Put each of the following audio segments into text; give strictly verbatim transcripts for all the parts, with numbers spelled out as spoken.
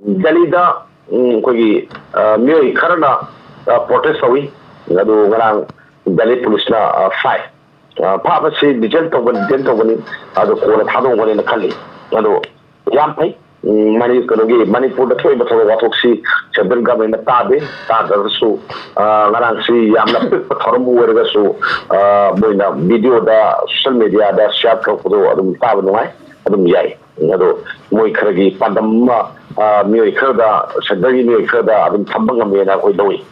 ꯗꯦꯜꯂꯤꯗ, ꯎꯝ, ꯑꯩꯈꯣꯏꯒꯤ, ꯑ, ꯃꯤꯑꯣꯏ ꯈꯔꯅ, ꯑ, ꯄ꯭ꯔꯣꯇꯦꯁ ꯇꯧꯏ꯫ ꯑꯗꯨ ꯉꯔꯥꯡ ꯗꯦꯜꯂꯤ ꯄꯨꯂꯤꯁꯅ, ꯑ, ꯐꯥꯏ꯫ ꯑ, ꯐꯥꯕꯁꯤ ꯗꯤꯇꯦꯟ ꯇꯧꯕꯅꯤ, ꯗꯤꯇꯦꯟ ꯇꯧꯕꯅꯤ꯫ ꯑꯗꯨ ꯀꯣꯟꯅ ꯊꯥꯗꯣꯛꯀꯅꯤꯅ ꯈꯜꯂꯤ꯫ ꯑꯗꯨ ꯌꯥꯝ ꯐꯩ꯫ ꯎꯝ, ꯃꯅꯤ-, ꯀꯩꯅꯣꯒꯤ ꯃꯅꯤꯄꯨꯔꯗ ꯊꯣꯛꯏꯕ ꯊꯧꯗꯣꯛ ꯋꯥꯊꯣꯛꯁꯤ ꯁꯦꯟꯇ꯭ꯔꯦꯜ ꯒꯚꯔꯟꯃꯦꯟꯅ ꯇꯥꯗꯦ꯫ ꯇꯥꯗ꯭ꯔꯒꯁꯨ, ꯑ, ꯉꯔꯥꯡꯁꯤ ꯌꯥꯝꯅ ꯄꯤꯛꯄ ꯊꯧꯔꯝ ꯑꯣꯏꯔꯒꯁꯨ, ꯑ, ꯃꯣꯏꯅ ꯚꯤꯗꯤꯑꯣꯗ, ꯁꯣꯁꯦꯜ ꯃꯦꯗꯤꯌꯥꯗ ꯁꯤꯌꯥꯔ ꯇꯧꯔꯛꯄꯗꯣ ꯑꯗꯨꯝ ꯇꯥꯕ ꯅꯨꯡꯉꯥꯏ, ꯑꯗꯨꯝ ꯌꯥꯏ꯫ ꯑꯗꯣ ꯃꯣꯏ ꯈꯔꯒꯤ ꯄꯥꯟꯗꯝ ꯑꯃ, ꯑ, ꯃꯤꯑꯣꯏ ꯈꯔꯗ, ꯁꯦꯟꯇꯔꯒꯤ ꯃꯤꯑꯣꯏ ꯈꯔꯗ ꯑꯗꯨꯝ ꯊꯝꯕ ꯉꯝꯃꯦꯅ ꯑꯩꯈꯣꯏ ꯂꯧꯏ꯫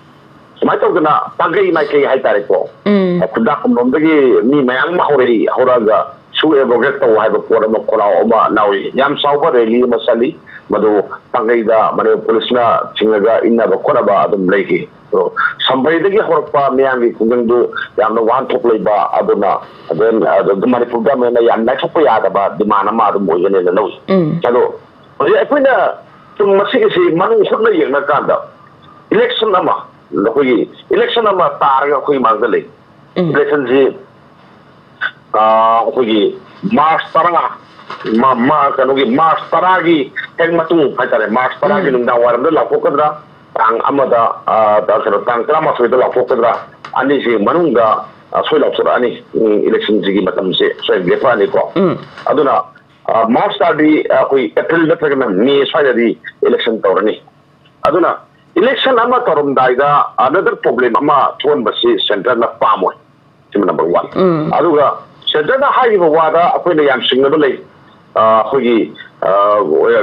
ꯁꯨꯃꯥꯏꯅ ꯇꯧꯗꯅ ꯄꯥꯡꯒꯩ ꯃꯥꯏꯀꯩ ꯍꯥꯏꯇꯥꯔꯦꯀꯣ, ꯎꯝ꯫ ꯈꯨꯟꯗ꯭ꯔꯥꯛꯄꯝꯂꯣꯝꯗꯒꯤ ꯃꯤ ꯃꯌꯥꯝ ꯑꯃ ꯍꯧꯔꯛꯏ, ꯍꯧꯔꯛꯑꯒ ꯁꯨ ꯑꯦꯕ꯭ꯔꯣꯒꯦꯠ ꯇꯧ ꯍꯥꯏꯕ ꯄꯣꯠ ꯑꯃ, ꯈꯣꯜꯂꯥꯎ ꯑꯃ ꯂꯥꯎꯏ꯫ ꯌꯥꯝ ꯆꯥꯎꯕ ꯔꯦꯂꯤ ꯑꯃ ꯆꯠꯂꯤ꯫ ꯃꯗꯨ ꯄꯥꯡꯒꯩꯗ ꯃꯅꯤꯄꯨꯔ ꯄꯨꯂꯤꯁꯅ ꯆꯤꯡꯉꯒ ꯏꯟꯅꯕ ꯈꯣꯠꯅꯕ ꯑꯗꯨꯝ ꯂꯩꯈꯤ꯫ ꯑꯗꯣ ꯁꯝꯕꯩꯗꯒꯤ ꯍꯧꯔꯛꯄ ꯃꯤꯌꯥꯝꯒꯤ ꯈꯣꯡꯖꯪꯗꯨ ꯌꯥꯝꯅ ꯋꯥꯍꯟꯊꯣꯛ ꯂꯩꯕ, ꯑꯗꯨꯅ ꯑꯗꯨꯝ ꯃꯅꯤꯄꯨꯔ ꯒꯃꯦꯟꯅ ꯌꯥꯝ ꯂꯥꯏꯊꯣꯛꯄ ꯌꯥꯗꯕ ꯗꯤꯃꯥꯟ ꯑꯃ ꯑꯗꯨꯝ ꯑꯣꯏꯒꯅꯦꯅ ꯂꯧꯏ꯫ ꯎꯝ꯫ ꯑꯗꯣ ꯍꯧꯖꯤꯛ ꯑꯩꯈꯣꯏꯅ ꯁꯨꯝ ꯃꯁꯤꯒꯤꯁꯤ ꯃꯅꯨꯡ ꯍꯨꯠꯅ ꯌꯦꯡꯅ ꯀꯥꯟꯗ, ꯏꯂꯦꯛꯁꯟ ꯑꯃ, ꯑꯩꯈꯣꯏꯒꯤ ꯏꯂꯦꯛꯁꯟ ꯑꯃ ꯇꯥꯔꯒ ꯑꯩꯈꯣꯏꯒꯤ ꯃꯥꯡꯗ ꯂꯩ꯫ ꯎꯝ꯫ ꯏꯂꯦꯛꯁꯟꯁꯤ, ꯑ, ꯑꯩꯈꯣꯏꯒꯤ ꯃꯥꯔꯆ ꯇꯔꯥ, ꯃꯥ-, ꯃꯥ-, ꯀꯩꯅꯣꯒꯤ ꯃꯥꯔꯆ ꯇꯔꯥꯒꯤ ꯍꯦꯛ ꯃꯇꯨꯡ ꯍꯥꯏꯇꯥꯔꯦ, ꯃꯥꯔꯆ ꯇꯔꯥꯒꯤ ꯎꯝ꯫ ꯅꯨꯡꯗꯥꯡ ꯋꯥꯏꯔꯝꯗ ꯂꯥꯎꯊꯣꯛꯀꯗ꯭ꯔꯥ, ꯇꯥꯡ ꯑꯃꯗ, ꯑ, ꯀꯩꯅꯣ, ꯇꯥꯡ ꯇꯔꯥꯃꯥꯊꯣꯏꯗ ꯂꯥꯎꯊꯣꯛꯀꯗ꯭ꯔꯥ, ꯑꯅꯤꯁꯤ ꯃꯅꯨꯡꯗ, ꯑ, ꯁꯣꯏ ꯂꯥꯎꯊꯣꯔꯛꯑꯅꯤ꯫ ꯎꯝ, ꯏꯂꯦꯛꯁꯟꯁꯤꯒꯤ ꯃꯇꯝꯁꯦ ꯁꯣꯏ ꯂꯦꯞꯄꯛꯑꯅꯤꯀꯣ꯫ ꯎꯝ꯫ ꯑꯗꯨꯅ, ꯑ, ꯃꯥꯔꯆ ꯇꯥꯔꯗꯤ, ꯑ, ꯑꯩꯈꯣꯏ ꯑꯦꯄ꯭ꯔꯤꯜ ꯅꯠꯇ꯭ꯔꯒꯅ ꯃꯦ ꯁ꯭ꯋꯥꯏꯗꯗꯤ ꯏꯂꯦꯛꯁꯟ ꯇꯧꯔꯅꯤ꯫ ꯑꯗꯨꯅ ꯏꯂꯦꯛꯁꯟ ꯑꯃ ꯇꯧꯔꯝꯗꯥꯏꯗ another problem ꯑꯃ ꯊꯣꯛꯍꯟꯕꯁꯤ ꯁꯦꯟꯇꯔꯅ ꯄꯥꯝꯃꯣꯏ꯫ ꯁꯤꯃ number one꯫ ꯎꯝ꯫ ꯑꯗꯨꯒ ꯁꯦꯟꯇꯔꯅ ꯍꯥꯏꯔꯤꯕ ꯋꯥꯗ ꯑꯩꯈꯣꯏꯅ ꯌꯥꯝ ꯆꯤꯡꯅꯕ ꯂꯩ꯫ ꯑ, ꯑꯩꯈꯣꯏꯒꯤ, ꯑ,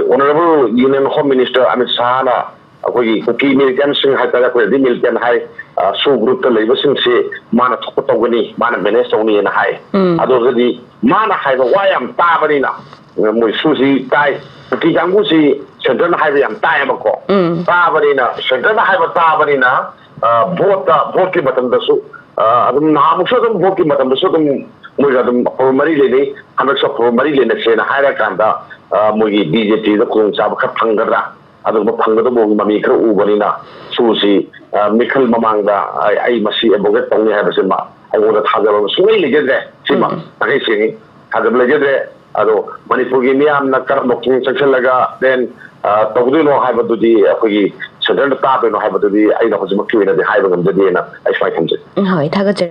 Honourable Union Home Minister Amit ꯁꯥꯍꯅ ꯑꯩꯈꯣꯏꯒꯤ ꯀꯨꯀꯤ ꯃꯤꯂꯤꯇꯦꯟꯁꯤꯡ ꯍꯥꯏꯇꯥꯔꯦ, ꯑꯩꯈꯣꯏꯅꯗꯤ ꯃꯤꯂꯤꯇꯦꯟ ꯍꯥꯏ, ꯑ, ꯁꯨ ꯒ꯭ꯔꯨꯞꯇ ꯂꯩꯕꯁꯤꯡꯁꯤ ꯃꯥꯅ ꯊꯣꯛꯄ ꯇꯧꯒꯅꯤ, ꯃꯥꯅ ꯃꯦꯅꯦꯖ ꯇꯧꯅꯤꯅ ꯍꯥꯏ꯫ ꯎꯝ꯫ ꯑꯗꯨ ꯑꯣꯏꯔꯒꯗꯤ ꯃꯥꯅ ꯍꯥꯏꯕ ꯋꯥ ꯌꯥꯝ ꯇꯥꯕꯅꯤꯅ, ꯃꯣꯏ ꯁꯨꯁꯤ ꯇꯥꯏ, ꯀꯨꯀꯤ ꯀꯥꯡꯕꯨꯁꯤ ꯁꯦꯟꯇꯔꯅ ꯍꯥꯏꯕ ꯌꯥꯝ ꯇꯥꯏꯌꯦꯕꯀꯣ꯫ ꯎꯝ꯫ ꯇꯥꯕꯅꯤꯅ, ꯁꯦꯟꯇꯔꯅ ꯍꯥꯏꯕ ꯇꯥꯕꯅꯤꯅ, ꯑ, ꯚꯣꯠꯇ, ꯚꯣꯠꯀꯤ ꯃꯇꯝꯗꯁꯨ, ꯑ, ꯑꯗꯨꯝ ꯅꯍꯥꯟꯃꯨꯛꯁꯨ ꯑꯗꯨꯝ ꯚꯣꯠꯀꯤ ꯃꯇꯝꯗꯁꯨ ꯑꯗꯨꯝ ꯃꯣꯏꯒ ꯑꯗꯨꯝ ꯑꯐꯕ ꯃꯔꯤ ꯂꯩꯅꯩ, ꯍꯟꯗꯛꯁꯨ ꯑꯐꯕ ꯃꯔꯤ ꯂꯩꯅꯁꯦꯅ ꯍꯥꯏꯔꯀꯥꯟꯗ, ꯑ, ꯃꯣꯏꯒꯤ ꯕꯤ ꯖꯦ ꯄꯤꯗ ꯈꯨꯗꯣꯡꯆꯥꯕ ꯈꯔ ꯐꯪꯒꯗ꯭ꯔꯥ? ꯑꯗꯨꯒꯨꯝꯕ ꯐꯪꯒꯗꯕꯒꯤ ꯃꯃꯤ ꯈꯔ ꯎꯕꯅꯤꯅ, ꯁꯨꯁꯤ, ꯑ, ꯃꯤꯈꯜ ꯃꯃꯥꯡꯗ ꯑꯩ, ꯑꯩ ꯃꯁꯤ ꯑꯦꯗꯚꯣꯀꯦꯠ ꯇꯧꯅꯤ ꯍꯥꯏꯕꯁꯤꯃ ꯑꯩꯉꯣꯟꯗ ꯊꯥꯖꯕ ꯑꯃ ꯁꯨꯡꯂꯩ ꯂꯩꯖꯗ꯭ꯔꯦ꯫ ꯁꯤꯃ ꯎꯝ꯫ ꯇꯈꯩ ꯁꯦꯡꯉꯤ, ꯊꯥꯖꯕ ꯂꯩꯖꯗ꯭ꯔꯦ꯫ ꯑꯗꯣ ꯃꯅꯤꯄꯨꯔꯒꯤ ꯃꯤꯌꯥꯝꯅ ꯀꯔꯝꯕ ꯄꯨꯛꯅꯤꯡ ꯆꯪꯁꯤꯜꯂꯒ ꯗꯦꯟ ꯇꯧꯗꯣꯏꯅꯣ ꯍꯥꯏꯕꯗꯨꯗꯤ, ꯑꯩꯈꯣꯏꯒꯤ ꯁꯦꯟꯇ꯭ꯔꯦꯜꯗ ꯇꯥꯗꯣꯏꯅꯣ ꯍꯥꯏꯕꯗꯨꯗꯤ ꯑꯩꯅ ꯍꯧꯖꯤꯛꯃꯛꯀꯤ ꯑꯣꯏꯅꯗꯤ ꯍꯥꯏꯕ ꯉꯝꯖꯗꯦꯅ ꯑꯩ ꯁꯨꯃꯥꯏꯅ ꯊꯝꯖꯩ꯫ ꯎꯝ, ꯍꯣꯏ, ꯊꯥꯒꯠꯆꯔꯤ꯫